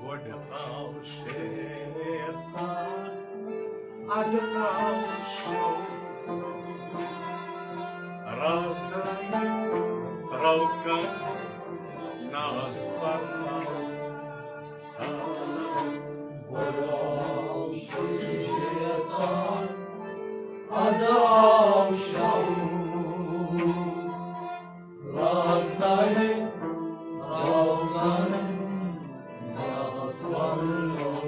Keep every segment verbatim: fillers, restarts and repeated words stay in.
گۄڈٕ آو شیطان، اَدٕ آو شو۔ رازدانہِ رَوکَن ناز پَرناو۔ گۄڈٕ آو شیطان، اَدٕ آو شو۔ رازدانہِ رَوکَن ناز پَرناو۔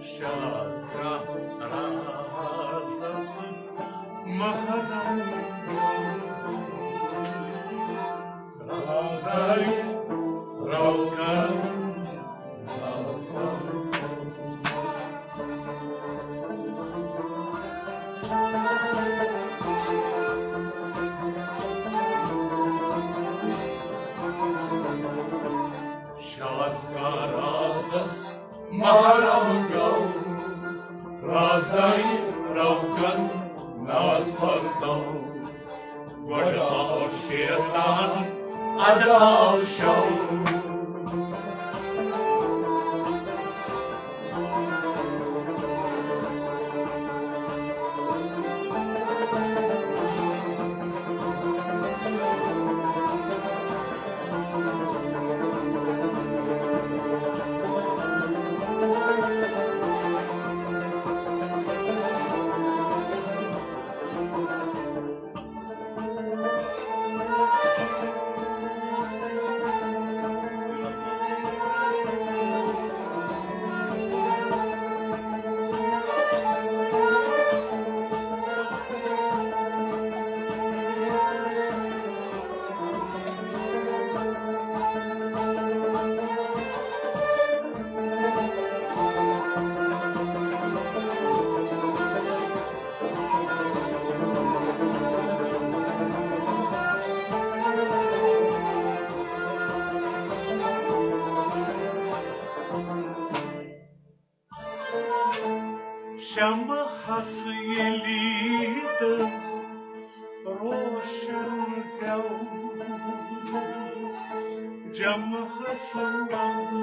شازگاہ رازس محرم۔ رازدانہِ رَوکَن ناز پَرناو۔ شازگاہ رازس محرم گوٚو، رازدانہِ رَوکَن ناز پَرناو۔ گۄڈٕ آو شیطان، اَدٕ آو شو۔ شمعس ییٚلہِ دٔز روشن زٮ۪و، جمعس منٛز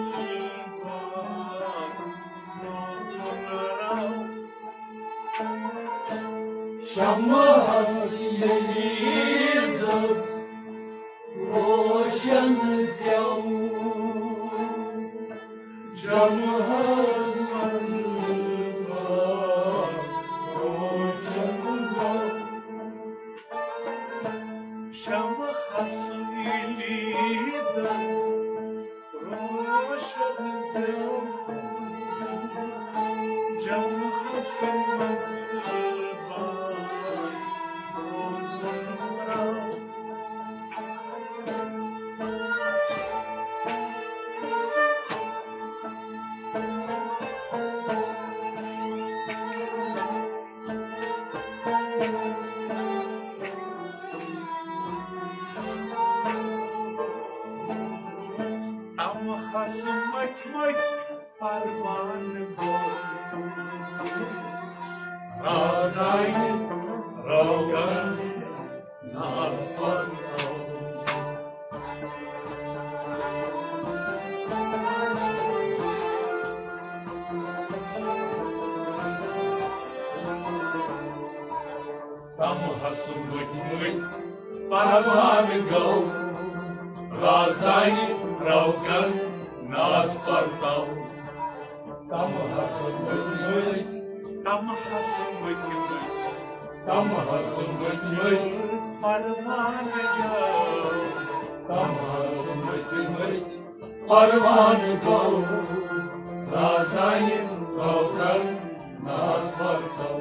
باغ روزُن رَو۔ شمعس ییٚلہِ دٔز روشن زٮ۪و، جمعس منٛز روشن گوٚو۔ شمعس ییٚلہِ دٔز روشن زٮ۪و، جمعس منٛز باغ روزُن رَو۔ تمہس مٔتھۍ مٔتھۍ پروان گوٚو، رازدانہِ رَوکَن ناز پَرناو۔ تمہس مٔتھۍ مٔتھۍ پروان گوٚو، رازدانہِ رَوکَن ناز پَرناو۔ تمہس مٔتھۍ مٔتھۍ، تمہس مٔتھۍ مٔتھۍ، تمہس مٔتھۍ مٔتھۍ پروان گوٚو۔ تمہس مٔتھۍ مٔتھۍ پروان گوٚو، رازدانہِ رَوکَن ناز پَرناو۔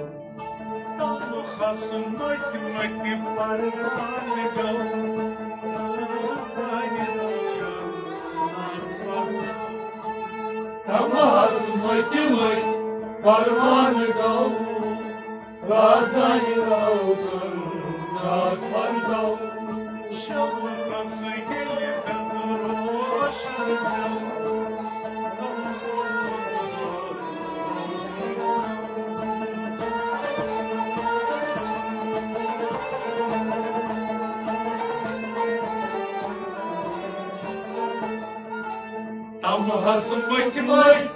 تمہس مٔتھۍ مٔتھۍ پروان گوٚو، رازدانہِ رَوکَن ناز پَرناو۔ تمہس مٔتھۍ مٔتھۍ پروان گوٚو، رازدانہِ رَوکَن ناز پَرناو۔ شمعس ییٚلہِ دٔز روشن زٮ۪و، تمہس مٔتھۍ مٔتھۍ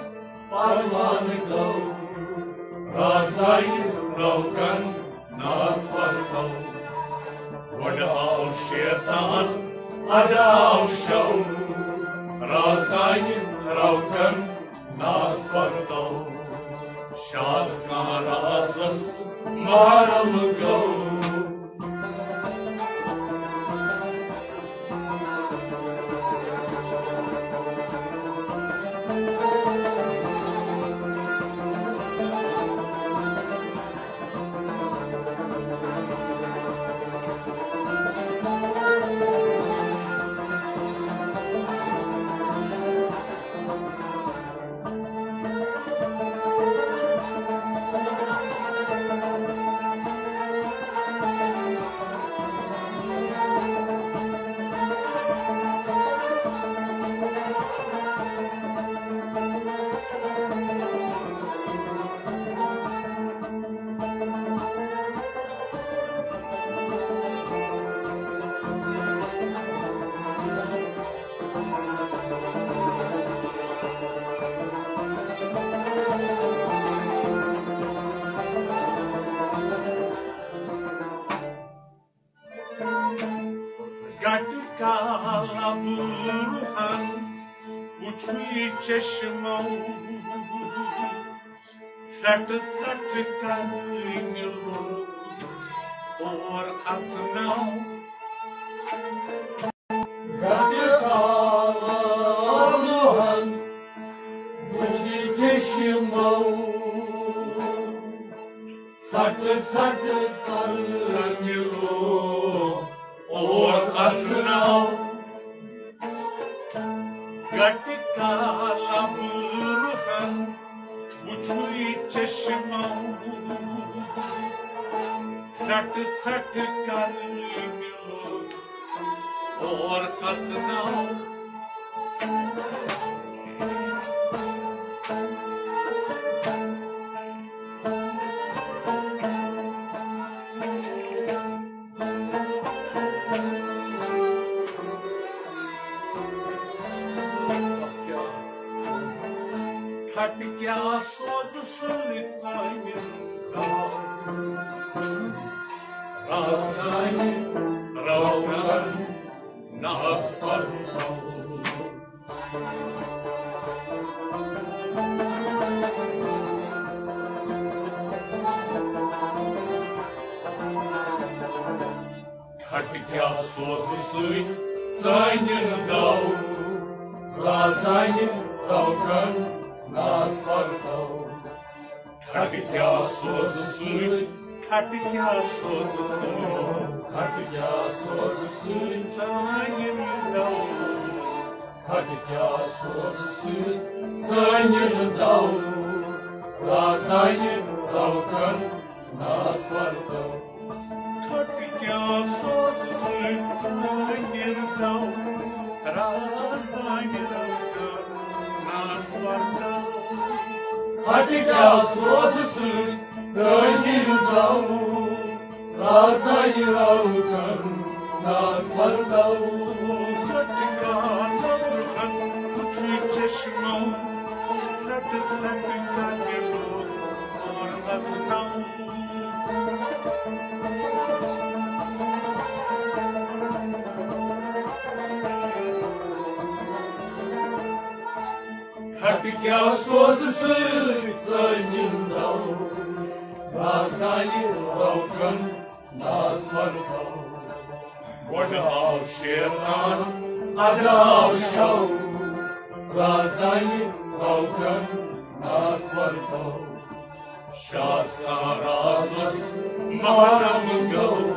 پروانہٕ گوٚو، رازاے روکن ناز پرتو۔ گۄڈٕ آو شیطان، ادٕ آو شو، رازاے روکن ناز پرتو۔ شاز کان رازس محرم گوٚو۔ گٹہٕ کالہٕ برونٛہہ وُچھُے چشمو، ژھرٛٹہٕ ژھرٛٹہٕ کرنہِ لوٚگ اور اژناو۔ گٹہٕ کالہٕ برونٛہہ وُچھُے چشمو، ژھرٛٹہٕ ژھرٛٹہٕ کرنہِ لوٚگ اور اژناو۔ گٹہٕ کالہٕ برونٛہہ وُچھُے چشمو، ژھرٛٹہٕ ژھرٛٹہٕ کرنہِ لوٚگ اور اژناو۔ کھٹہٕ کیٛاہ سوزٕ سۭتۍ سانہِ رازدانہِ روغن ناز پرتو۔ کھٹہٕ کیٛاہ سوزٕ سۭتۍ سانٮ۪ن داو، رازدانہِ روغن ناز پرتو۔ کھٹہٕ کیٛاہ سوزٕ سۭتۍ، کھٹہٕ کیٛاہ سوزٕ سۭتۍ، کھٹہٕ کیٛاہ سوزٕ سۭتۍ سانٮ۪ن داو۔ کھٹہٕ کیٛاہ سوزٕ سۭتۍ سانٮ۪ن داو، رازدانہِ روغن ناز پرتو۔ کھٹہٕ کیٛاہ سوزٕ سۭتۍ سانٮ۪ن داو، رازدانہِ روغن ناز پرتو۔ کھٹہٕ کیٛاہ سوزٕ سۭتۍ سانٮ۪ن داو، رازدانہِ روغن ناز پرتو۔ کھٹہٕ کیٛاہ سوزٕ سۭتۍ چشمو، ژھرٛٹہٕ ژھرٛٹہٕ کرنہِ لوٚگ اور اژناو۔ کھٹہٕ کیٛاہ سوزٕ سۭتۍ سانٮ۪ن داو، رازدانہِ روغن ناز پرتو۔ گۄڈٕ آو شیطان، ادٕ آو شو، رازدانہِ روغن ناز پرتو۔ شاز کان رازس محرم گوٚو۔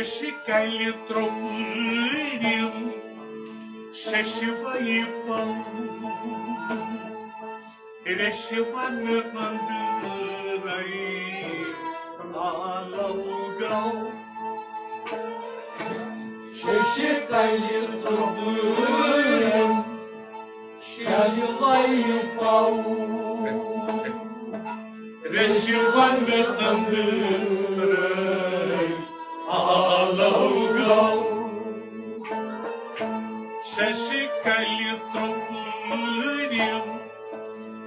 شیٚشہِ کلہِ ترٛوپُرِم، شیٚشہِ وَیہِ پَو، ریٚشہِ وَنہٕ أنٛدرَے آلو گوٚو۔ شیٚشہِ کلہِ ترٛوپُرِم، شیٚشہِ وَیہِ پَو، ریٚشہِ وَنہٕ أنٛدرَے آلو گوٚو۔ شیٚشہِ کلہِ ترٛوپُرِم،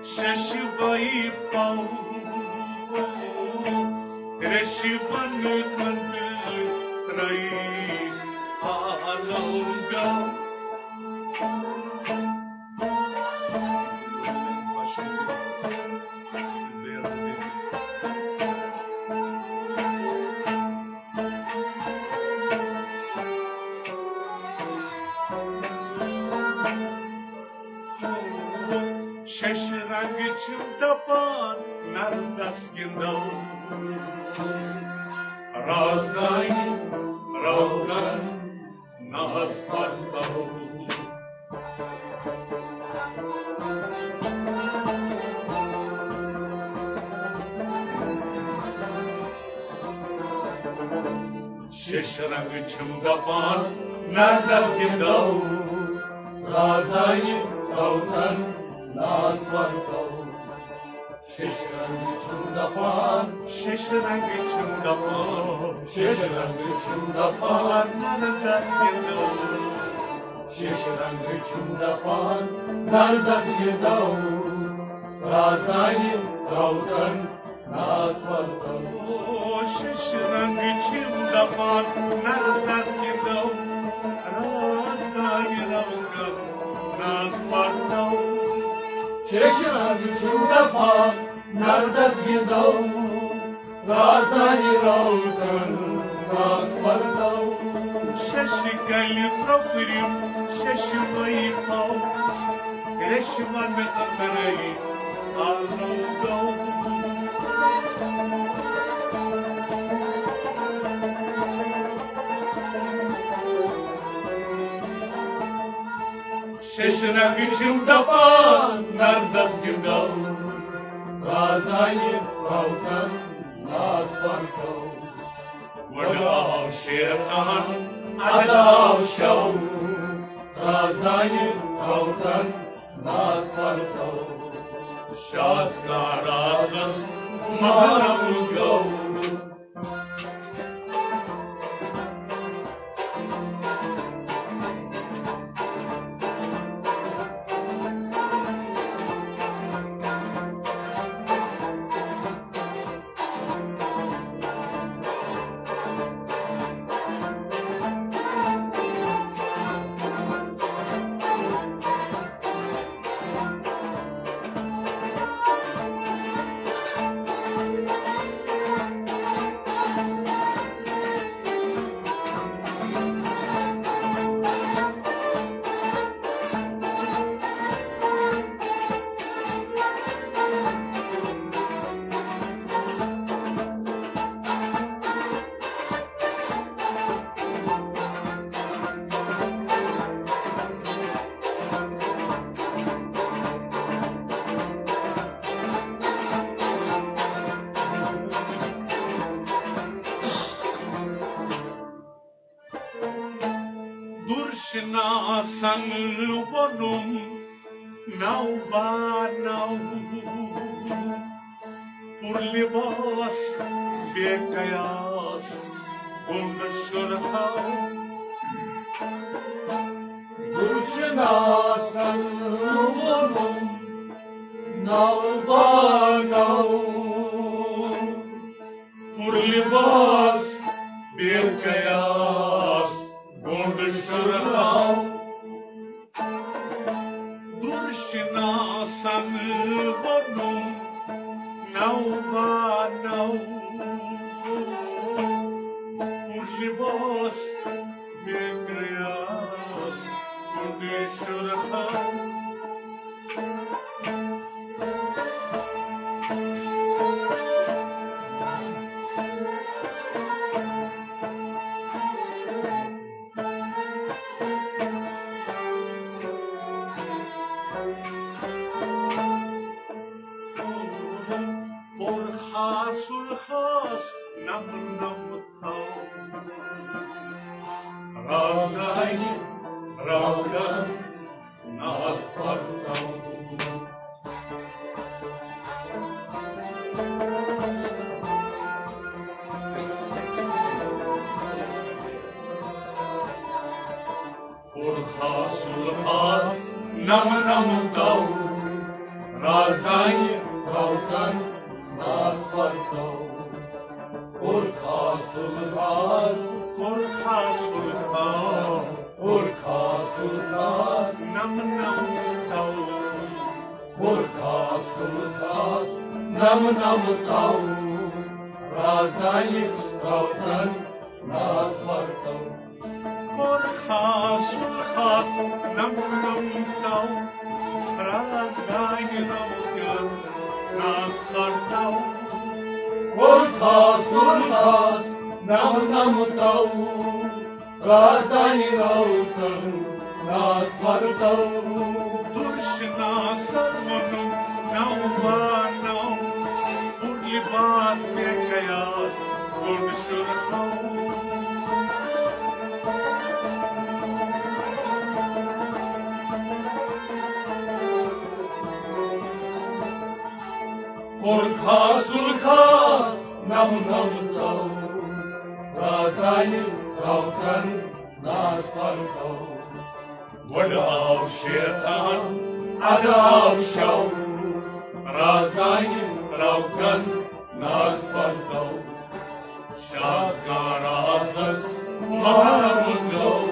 شیٚشہِ وَیہِ پَو، ریٚشہِ وَنہٕ أنٛدرَے آلو گوٚو۔ شیٚشہِ رنٛگہٕ چھِم دپان نردس گِنٛدو، رازدانہِ روغن ناز پرتو۔ شیٚشہِ رنٛگہٕ چھِم دپان نردس گِنٛدو، رازدانہِ روغن ناز پرتو۔ شیٚشہِ رنٛگہٕ چھِم دپان، شیٚشہِ رنٛگہٕ چھِم دپان، شیٚشہِ رنٛگہٕ چھِم دپان، نردس گِنٛدو۔ شیٚشہِ رنٛگہٕ چھِم دپان نردس گِنٛدو، رازدانہِ روغن ناز پرتو۔ او شیٚشہِ رنٛگہٕ چھِم دپان نردس گِنٛدو، رازدانہِ روغن ناز پرتو۔ شیٚشہِ رنٛگہٕ چھِم دپان نردس گِنٛدو، رازدانہِ روغن ناز پرتو۔ شیٚشہِ کلہِ ترٛوپُرِم، شیٚشہِ وَیہِ پَو، ریٚشہِ وَنہٕ أنٛدرَے آلو گوٚو۔ شیٚشہِ رنٛگہٕ چھِم دپان نردس گِنٛدو، رازدانہِ روغن ناز پرتو۔ گۄڈٕ آو شیطان، اَدٕ آو شو، رازدانہِ روغن ناز پرتو۔ شاز کا رازس محرم گوٚو۔ دُرشناسن ووٚنُم نو با نو، پُر لباس بے قیاس گُنڈ شُرہو۔ دُرشناسن ووٚنُم نو با نو، پُر لباس بے قیاس گُنڈ شُرہو۔ دُرشناسن ووٚنُم نو با نو، پُر لباس بے قیاس گُنڈ شُرہو۔ ناز پرتو۔ کوٚر خاص الخاص نم نم تو، رازدانہِ روتن ناز پرتو۔ کوٚر خاص الخاص، کوٚر خاص الخاص، کوٚر خاص الخاص نم نم تو، کوٚر خاص الخاص نم نم تو، رازدانہِ روتن ناز پرتو۔ کوٚر خاص الخاص نم نم تو، رازدانہِ روتن ناز پرتو۔ کوٚر خاص الخاص نم نم تو، رازدانہِ روتن ناز پرتو۔ درشناسن ووٚنُم نو با نو، بُرٕ لباس مےٚ قیاس کوٚر شُرہو۔ کوٚر خاص الخاص نم نم تو، رازدانہِ روتن ناز پرتو۔ گۄڈٕ آو شیطان، اَدٕ آو شو، رازدانہِ روتن ناز پرتو۔ شاز کا رازس محرم گو۔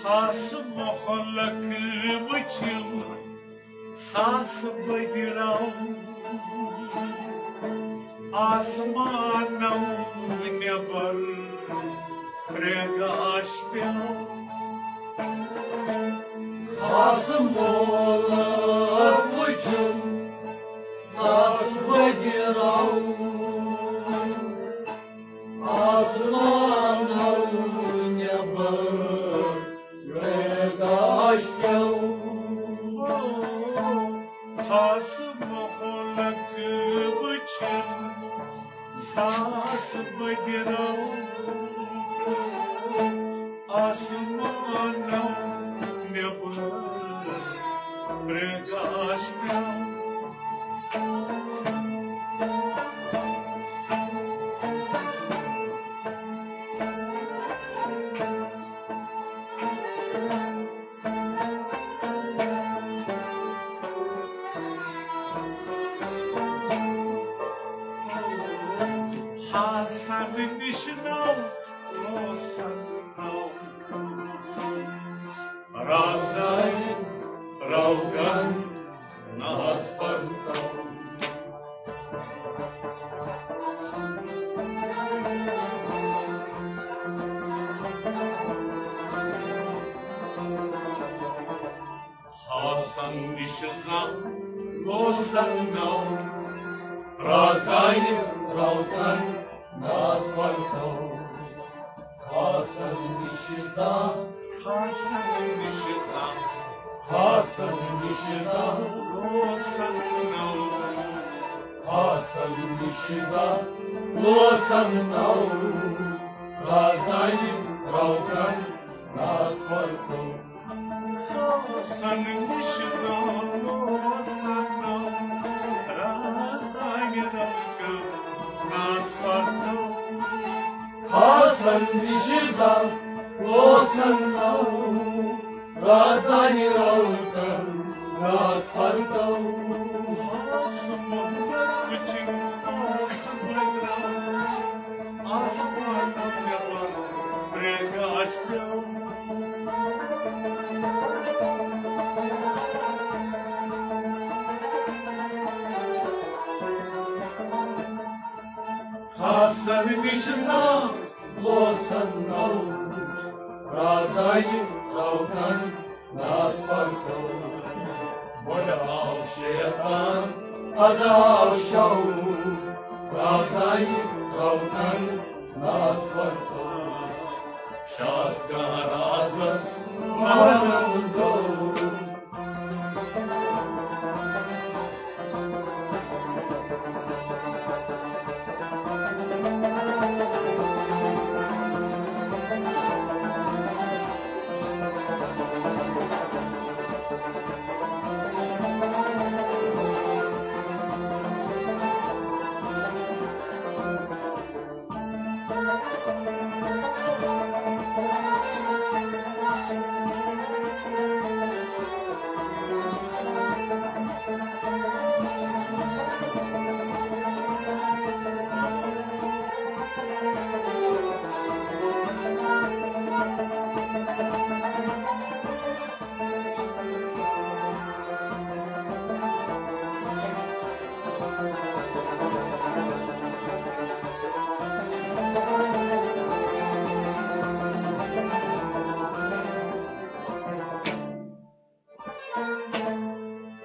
خاص مخلق وٕچھِم ساس بٔدۍ رَو، آسمانو نٮ۪بر پرٛٮ۪گاش پیوٚو۔ خاص مولہٕ وٕچھُن ساس بٔدۍ رَو، آسمانو نٮ۪بر پرٛٮ۪گاش پیوٚو۔ خاص مخلق وٕچھِم ساس بٔدۍ رَو، آسمانو نٮ۪بر پرٛٮ۪گاش پیوٚو۔ آسان نِش نو، اوسن نو۔ رازدانہِ روتن ناز پرتو۔ خاصن نِش زانٛہہ لوسن نو، رازدانہِ روتن ناز پرتو۔ خاصن نِش زانٛہہ، خاصن نِش زانٛہہ، خاصن نِش زانٛہہ لوسن نو، خاصن نِش زانٛہہ لوسن نو، رازدانہِ روتن ناز پرتو۔ خاصن نِش زانٛہہ لوسن نو، رازدانہِ روتن ناز پرتو۔ خاصن نِش زانٛہہ لوسن نو، رازدانہِ روتن راز پرتو۔ آس محبت وٕچھِم ساس بٲگراو، آسمانو نٮ۪بر پرٛیگاش پیوٚو۔ خاصن نِش زانٛہہ لوسن نوش، رازدانہِ روتن ناز پرتو۔ گۄڈٕ آو شیطان، پتہٕ آو شوق، رازدانہِ روتن ناز پرتو۔ شاز کانٛہہ رازس محرم گوٚو۔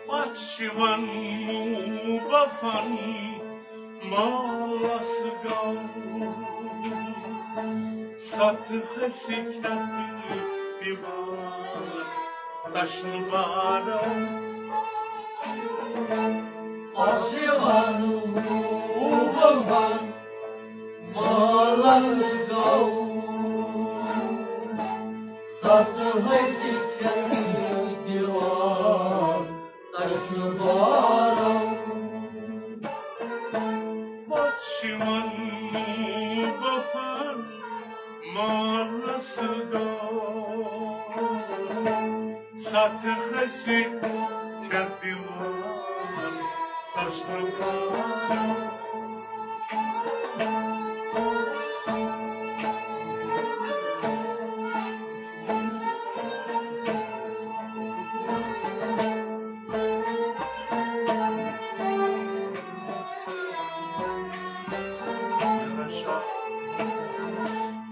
پتھ چھِ ونمو بفن مالس گوٚو، ستھ ہسی کھٮ۪تھ دِوان تشنہٕ بارو۔ پتھ چھِ ونمو بفن مالس گوٚو، ستھ ہسی کھٮ۪تھ دِوان تشنہٕ بارو۔ پتہٕ چھِ ونمو بفن مالس گوٚو، ستھ ہسی کھٮ۪تھ دِوان تشنہٕ بارو۔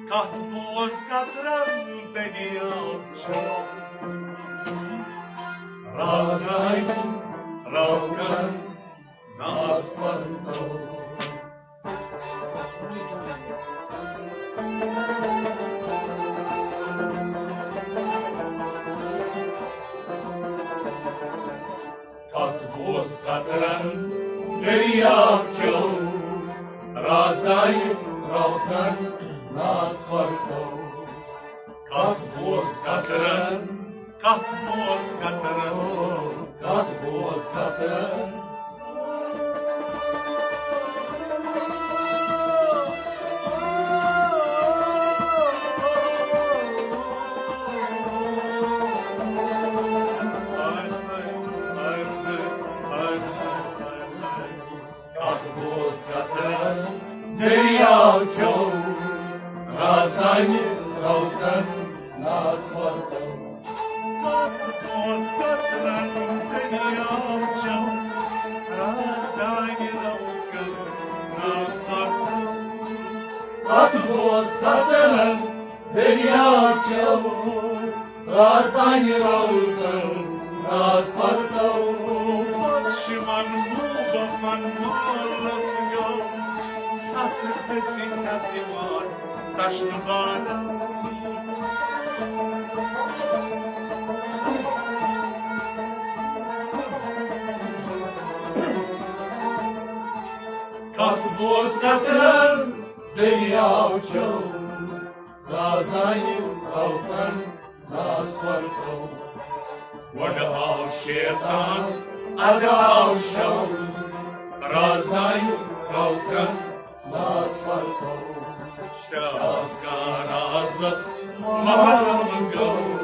کتھ بوز قطرن دٔریاو چھُ، رازدانہِ روتن ناز پرتو۔ کتھ بوز قطرن دٔریاو چو، رازدانہِ روتن ناز پرتو۔ کتھ بوز قطرن، کتھ بوز قطرن، کتھ بوز قطرن۔ کتھ بوز قطرن دٔریاو چو، رازدانہِ روتن ناز پرتو۔ کتھ بوز قطرن دٔریاو چو، رازدانہِ روتن ناز پرتو۔ کتھ بوز قطرن دٔریاو چو، رازدانہِ روتن ناز پرتو۔ پتہٕ چھِ ونمو بفن مالس گوٚو، ستھ ہسی کھٮ۪تھ دِوان تشنہٕ بارو۔ کتھ بوز قطرن دٔریاو چو، رازدانہِ روتن ناز پرتو۔ گۄڈٕ آو شیطان، ادٕ آو شو، رازدانہِ روتن ناز پرتو۔ شاز کانٛہہ رازس محرم گوٚو۔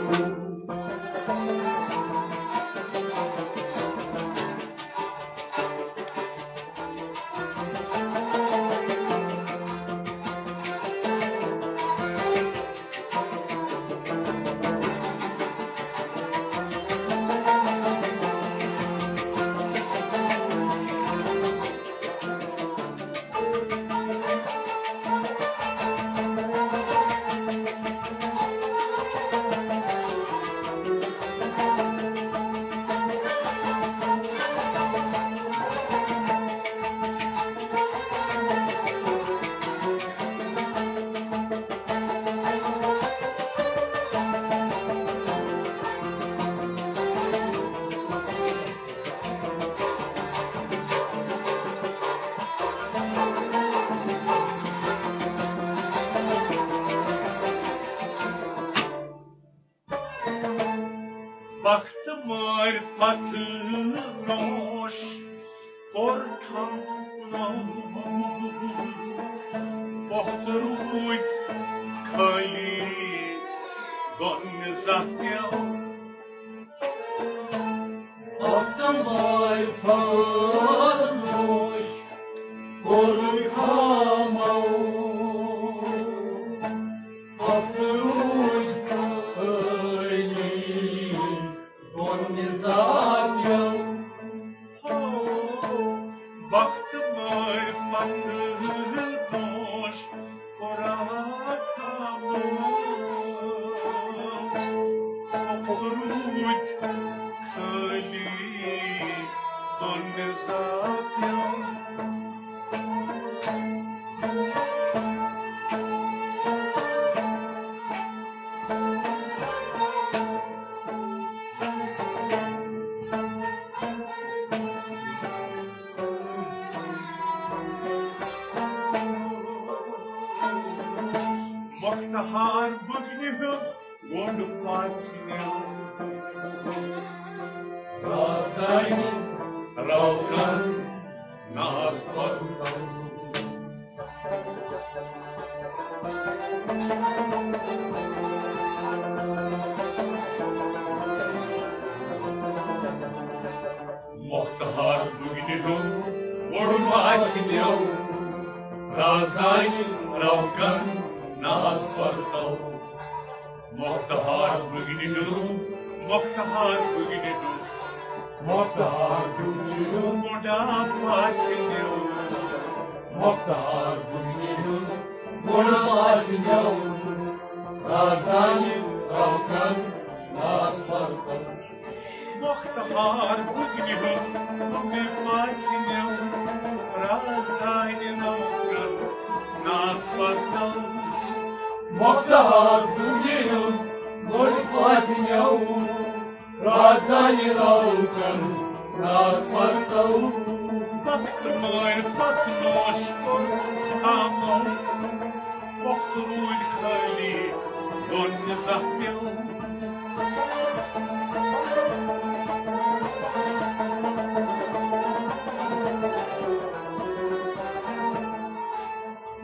بخت مٲرۍ پتہٕ نوش کوٚر کھم۔ پۄختہٕ روٗدۍ خٲلی دۄن زاتٮ۪و۔ بخت مٲرۍ پتہٕ نوش کوٚر کھم۔ پۄختہٕ روٗدۍ خٲلی دۄن زاتٮ۪و۔ ہو، بخت مٲرۍ پتہٕ نوش کوٚر کھم۔ پۄختہٕ روٗدۍ خٲلی دۄن زاتٮ۪و۔ مۄختہار بُگنہِ ہُنٛد گۄڈٕ پاسنیو۔ رازدانہِ روکن ناز پرتو۔ مۄختہار بُگنہِ ہُنٛد گۄڈٕ پاسنیو۔ رازدانہِ روکن ناز پرتو۔ مۄختہار بُگنہِ ہُنٛد، مۄختہار بُگنہِ ہُنٛد، مۄختہار بُگنہِ ہُنٛد گۄڈٕ پاسنیو۔ مۄختہار بُگنہِ ہُنٛد گۄڈٕ پاسنیو۔ رازدانہِ روکن ناز پرتو۔ مۄختہار بُگنہِ ہُنٛد گۄڈٕ پاسنیو۔ رازدانہِ روکن ناز پرتو۔ مۄختہار بُگنہِ ہُنٛد گۄڈٕ پاسنیو۔ رازدانہِ روکن ناز پرتو۔ بخت مٲرۍ پتہٕ نوش کوٚر کھم۔ پۄختہٕ روٗدۍ خٲلی دۄن زاتٮ۪و۔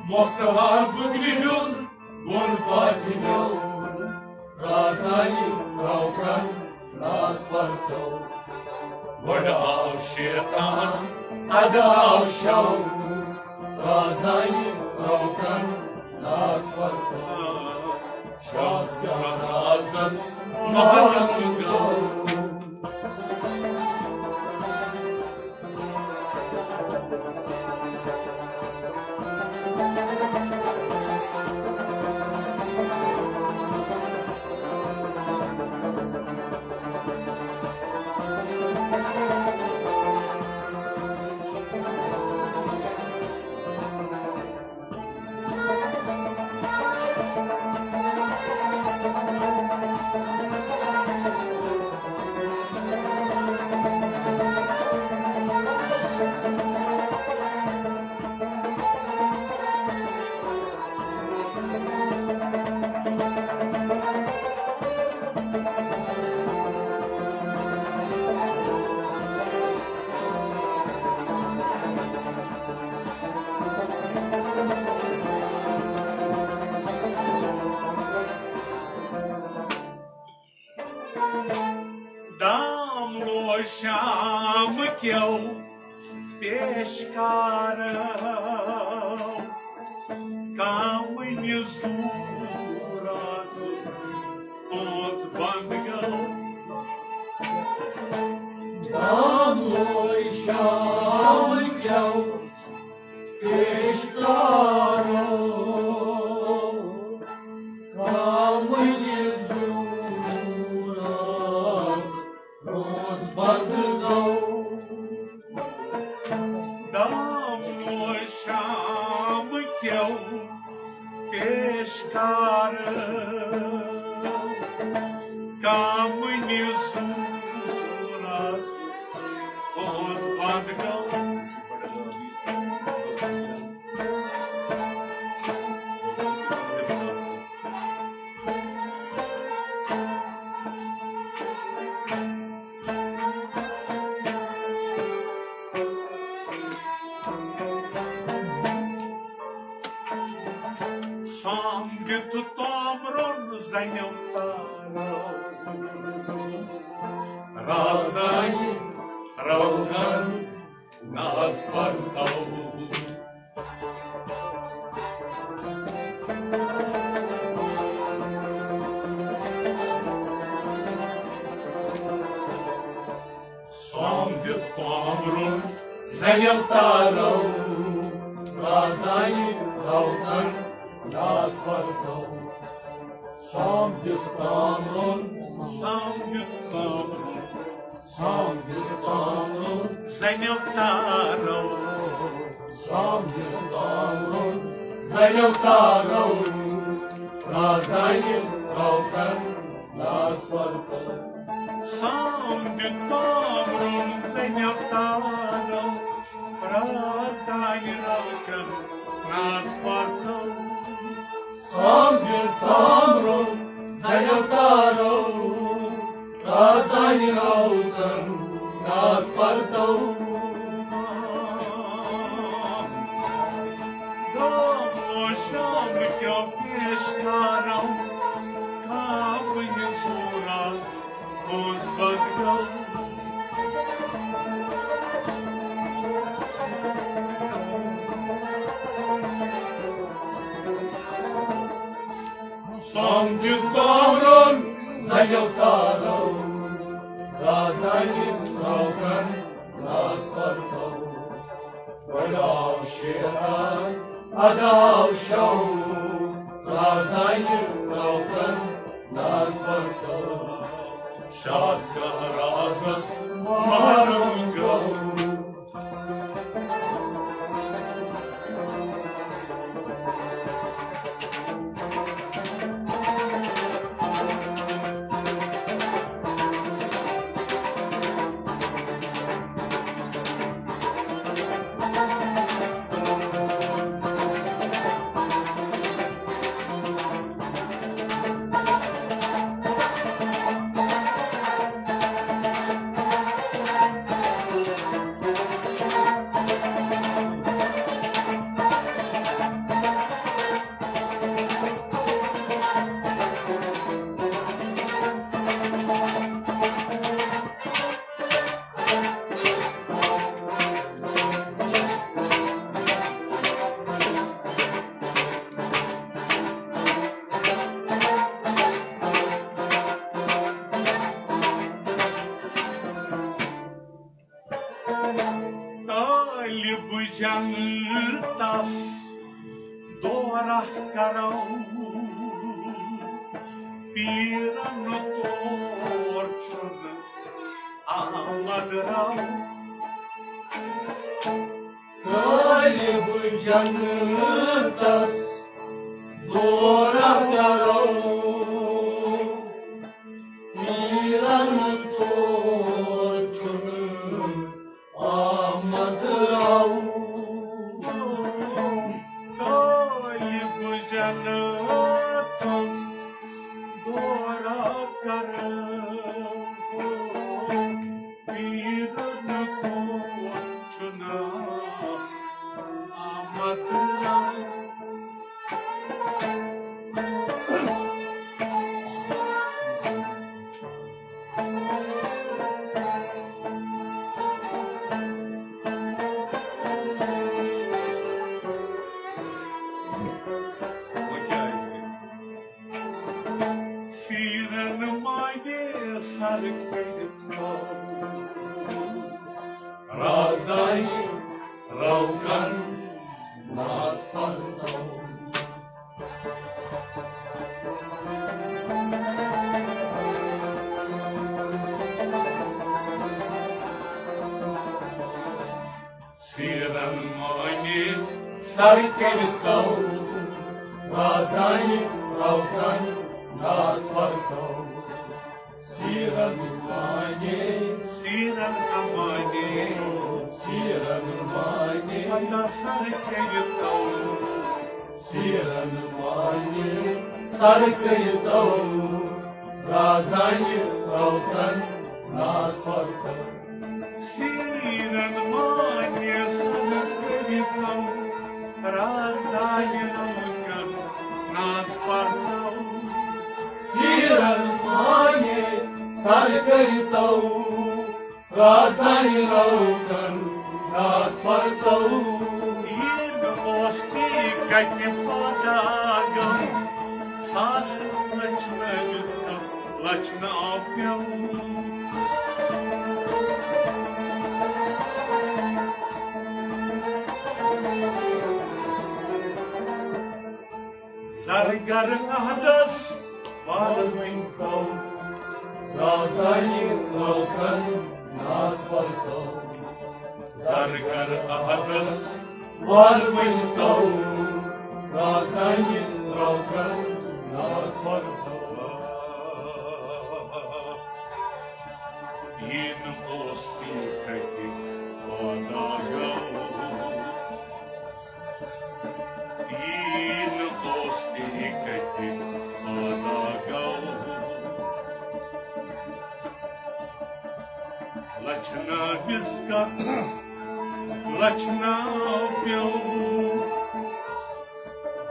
مۄختہار بُگنہِ ہُنٛد گۄڈٕ پاسنیو۔ رازدانہِ روکن ناز پرتو۔ گۄڈٕ آو شیطان، ادٕ آو شاہ۔ رازدانہِ روکن ناز پرتو۔ شاہ کیٛاہ رازس محرم گوٚو۔ دام لوے شام کیو پیشکارو، کامنہِ زوٗ راز اوس بند گو۔ دام لوے شام کیو پیشکارو، کامنہِ زوٗ راز روز بند گو۔ دام لوے شام کیو پیشکار، کامنہِ زوٗ راز روز بند گو۔ رازدانہِ روغن ناز پرتو۔ سام دیُت کامرُن زنیو تارو، رازدانہِ روغن ناز پرتو۔ سام دیُت کامرُن، سام دیُت کامرُن، سام دیُت کامرُن زنیو تارو۔ سام دیُت کامرُن زنیو تارو، رازدانہِ روغن ناز پرتو۔ سام دیُت کامرُن زنیو تارو، رازدانہِ روغن ناز پرتو۔ سام دیُت کامرُن زنیو تارو، رازدانہِ روغن ناز پرتو۔ دامو شام کیو پیشکارو، کامہِ زوراز اوس بدلو۔ سام دیُت کامرُن زنیو تارو، رازدانہِ روغن ناز پرتو۔ گۄڈٕ آو شیراز، اَدٕ آو شاہ، رازدانہِ روغن ناز پرتو۔ شاز کانٛہہ رازس محرم گوٚو۔ طالب جنتس دورہ کرو، پیرن تور چھُنہٕ آمد رو۔ طالب جنتس دورہ کرو، پیرن تور چھُنہٕ آمد رو۔ طالب جنتس دورہ کرو، پیرن تور چھُنہٕ آمد رو۔ سیرن مانے سر کٔرِتھ رازدانہِ روغن ناز پرتو۔ سیرن مانے سر کٔرتو، رازدانہِ روغن ناز پرتو۔ سیرن مانے، سیرن مانے، سیرن مانے پتہ سر کٔرتو۔ سیرن مانے سر کٔرتو، رازدانہِ روغن ناز پرتو۔ سیرن مانے سر کٔرتو، رازدانہِ روغن ناز پرتو۔ سیرن مانے سر کٔرۍتو، رازدانہِ لوکن ناز پرتو۔ عیٖد اوس تی کتہِ پٲدٕ گوٚو، ساسہٕ لچھِ نٲوِس کم لچھِ ناو پیوٚو۔ زرگر احدس وال وۄنۍ تو، رازدانہِ لوکن ناز پرتو۔ زرگر احدس وال وۄنۍ تو، رازدانہِ لوکن ناز پرتو۔ عیٖد اوس تی کتہِ پٲدٕ گوٚو۔ عیٖد اوس تی کتہِ پٲدٕ گوٚو۔ لچھِ ناوِس کم لچھِ ناو پیوٚو۔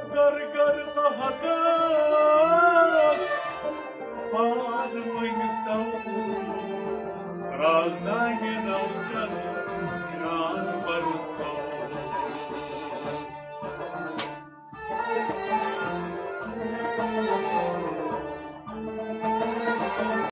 زرگر احدس وال وۄنۍ تو، رازدانہِ لوکن ناز پرتو۔